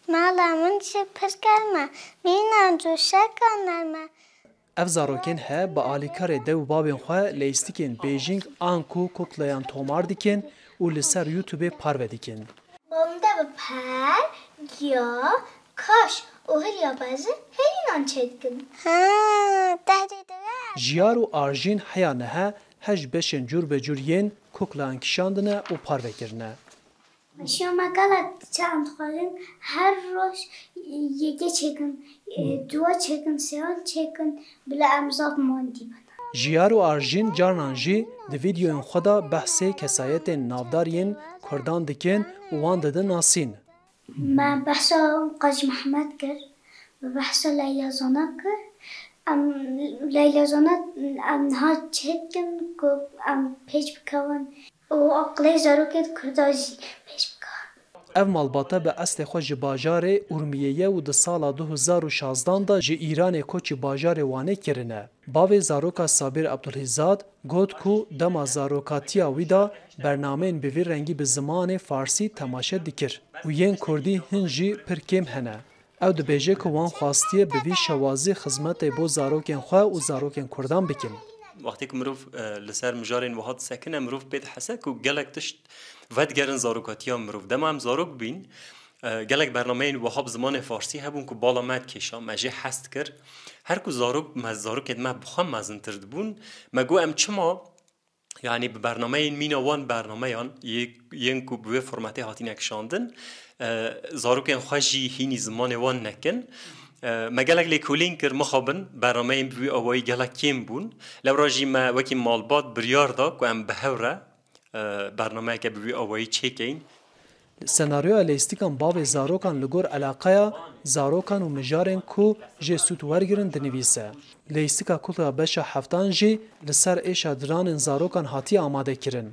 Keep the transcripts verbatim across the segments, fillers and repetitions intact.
Mala min jî pir germ e. Mîna coşeka nerm e. Ev zarokên he bi alîkarê dew û babên xwe leyîstikên Beijing an ku kuklayan tomar dikin û li ser YouTubeê parve dikin. Balinde bi per, giya, kaş û hiriya bezê herînan çêdikin. Ha, dehrê dibe. Jiyar û Arjîn heya nihe hej beşên cûr be cûr yên kuklayan kişandine û parve kirine. Şiya me gelek diçe em dixwazin her roj yeke çêkin, e, duwa çêkin, sêyan çêkin, bila em zaf mandî bin. Jiyar û Arjîn carnan jî di vîdeoyên xwe de behsê kesayetên navdar yên Kurdan dikin û wan didin nasîn. Me behsa Qazî Mihemed kir, me behsa Leyla Zana kir. Em Leyla Zana em niha çêdikin ku em pêş bikevin û aqilê zarokê di Kurda jî pêş bikevin. Ev malbate bi eslê xwe ji bajarê Urmiyê ye û di sala du hezar û şazdan de ji Îranê koçî bajarê Wanê kirine. Bavê zaroka Sabîr Abdulhîzad got ku dema zarokatiya wî de bernameyên bi vî rengî bi zimanê farsî temaşe dikir û yên kurdî hin jî pir kêm hene. Ew dibêje ku wan xwastiye bi vî şewazî xizmetê bo zarokên xwe û zarokên kurdan bikin. Wextê ku mirov e, li ser mijarên wiha disekine, mirov pê dihese ku gelek tişt vedigerin zarokatiya mirov. Dema em zarok bîn, e, gelek bernameyên wiha bi zimanê farsî hebûn ku bala me dikêşa, me jê hes dikir. Her ku zarok, me, zarokên me bi xwe mezintir dibûn, me got em çima, yanî bi bernameyên mîna wan bernameyan, yê, yên ku bi wê formatê hatine kişandin, e, zarokên xwe jî hînî zimanê wan nekin. E, me gelek lêkolîn kir, mixabin bernameyên bi wî awayî gelek kêm bûn. Lewra jî me wekî malbat biryar da ku em bi hev re, e, bernameyeke bi wî awayî çêkeyin. Senaryoya leyîstikan bavê zarokan li gor eleqeya zarokan û mijarên ku jê sûd wergirin dinivîse. Leyîstika kukla beşa heftan jî li ser êşa diranên zarokan hatiye amadekirin.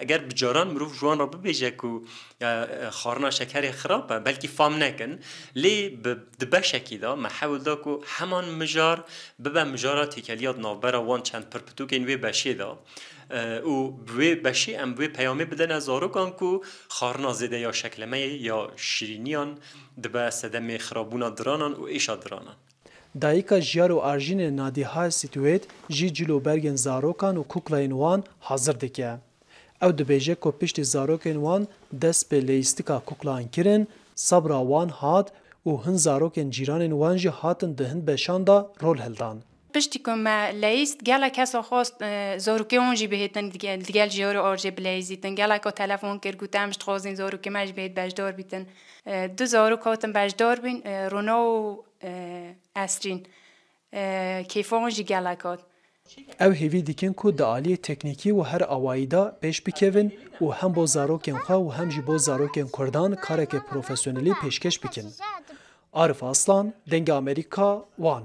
Eger bi caran mirov ji wan re bibêje ku, e, e, xwarina şekerê xirab e, belkî fam nekin, lê bi, di beşekî de me hewl da ku heman mijar bibe mijara têkeliya di navbera wan çend pirpitokên wê beşê de, e, û bi wê beşê em bi wê peyamê bidene zarokan ku xwarina zêde ya şeklemeyê ya şirîniyan dibe sedemê xirabûna diranan û êşa diranan. Dayika Jiyar û Arjînê Nadîha Sîtwêt jî cil û bergên zarokan û kuklayên wan hazir dike. Ew dibêje ku piştî zarokên wan dest bi leyîstika kuklayan kirin, sebra wan hat û hin zarokên cîranên wan jî hatin di hin beşan de rol hildan. Piştî ku me leyîst, gelek kesa xwest, e, zarokê wan jî bihêtin digel, digel Jiyar û Arjê bileyîzîtin. Geleka telefon kir, got, em ji dixwazin zarokê me jî bihêt beşdar bîtin. E, du zarok hatin beşdar bîn, e, Rona û, e, Esrîn. E, kêfa wan jî gelek hat. Ew hêvî dikin ku di aliyê teknîkî û her awayî de pêş bikevin û hem bo zarokên xwe û hem jî bo zarokên kurdan kareke profesyonelî pêşkeş bikin. Arif Aslan, Dengê Amerîka, Wan.